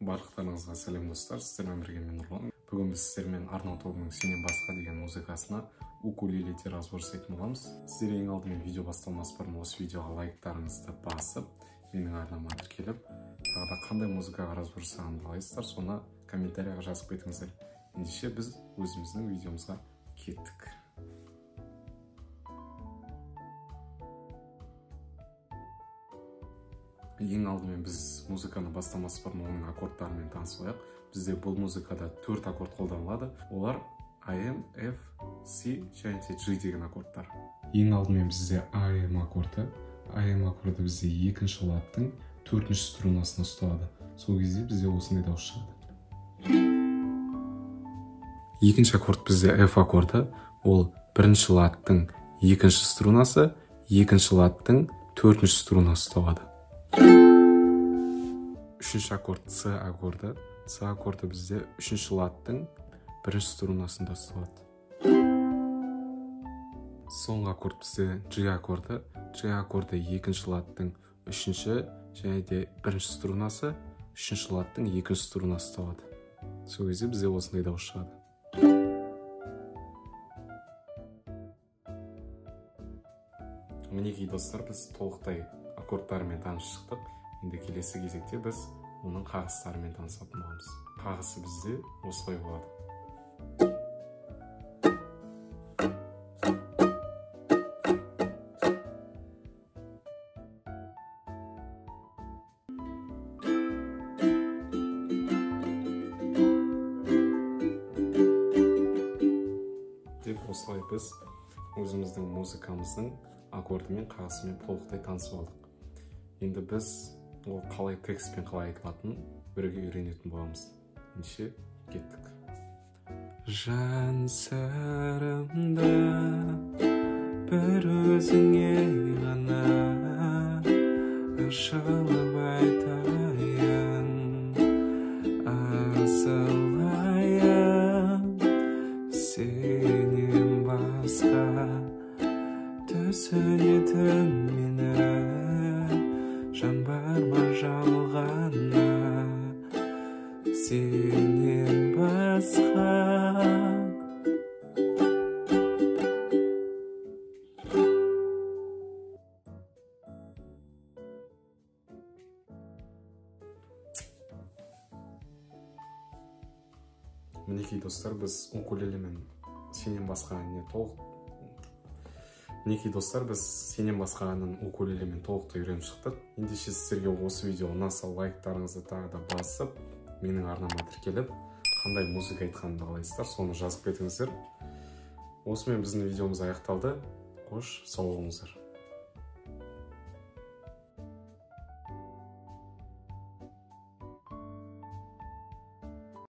Барлықтарыңызға сәлем достар, сіздермен бірге мен Нұрлан. Бүгін біз сіздермен Арнау тобының «Сенен басқа» деген музыкасына укулеледе разбор жасайтын боламыз. Сіздер ең алдымен видео басталмас бұрын осы видеоға лайктарыңызды басып, менің арнама тіркеліп, тағы да қандай музыкаға разбор жасағанымды қалайсыздар, соны комментарияға жазып кетіңіздер. Ендеше біз өзіміздің видеомызға кеттік. Ең алдымен біз музыканы бастамас бұрын оның аккордтарымен танысып алайық. Бізде бұл музыкада 4 аккорд қолданылады. Олар AM, F, C және де G деген аккордтар. Ең алдымен бізде AM аккорды. AM аккорды бізде екінші ладтың төртінші струнасына ұсталады. Сол кезде бізде осындай дауыс шығады. Екінші аккорд бізде F аккорды. Ол бірінші ладтың екінші струнасы, екінші ладтың төртінші струнасы ұсталады. Үшінші аккорд С аккорды. С аккорды бізде үшінші ладтың бірінші струнасында ұсталады. Соңғы аккорд бізде G аккорды. G аккорды екінші ладтың үшінші және де бірінші струнасы, үшінші ладтың екінші струнасы ұсталады. Сол кезде бізде осындай дауыс шығады. Мінекей достар, біз толықтай аккордтарымен танысып шықтық. Енді келесі кезекте біз оның қағыстарымен танысатын боламыз. Қағысы бізде осылай болады. Деп осылай біз өзіміздің музыкамыздың аккордымен, қағысымен толықтай танысып алдық. Енді біз ол қалай текстпен қалай айтылатынын бірге үйренетін боламыз. Ендеше кеттік. Жан сырымды бір өзіңе ғана ашылып айтайын, асылайын, сенен басқа түсінетін мені жан бар ма жалғанда, сенен басқа. Мінекей достар, біз укулелемен «Сенен басқа» әніне толық Мінекей достар, біз «Сенен басқа» әнін укулелемен толықтай үйреніп шықтық. Ендеше сіздерге осы видео ұнаса лайктарыңызды тағы да басып, менің арнама тіркеліп, қандай музыка айтқанымды қалайсыздар, соны жазып кетіңіздер. Осымен біздің видеомыз аяқталды. Қош, сау болыңыздар.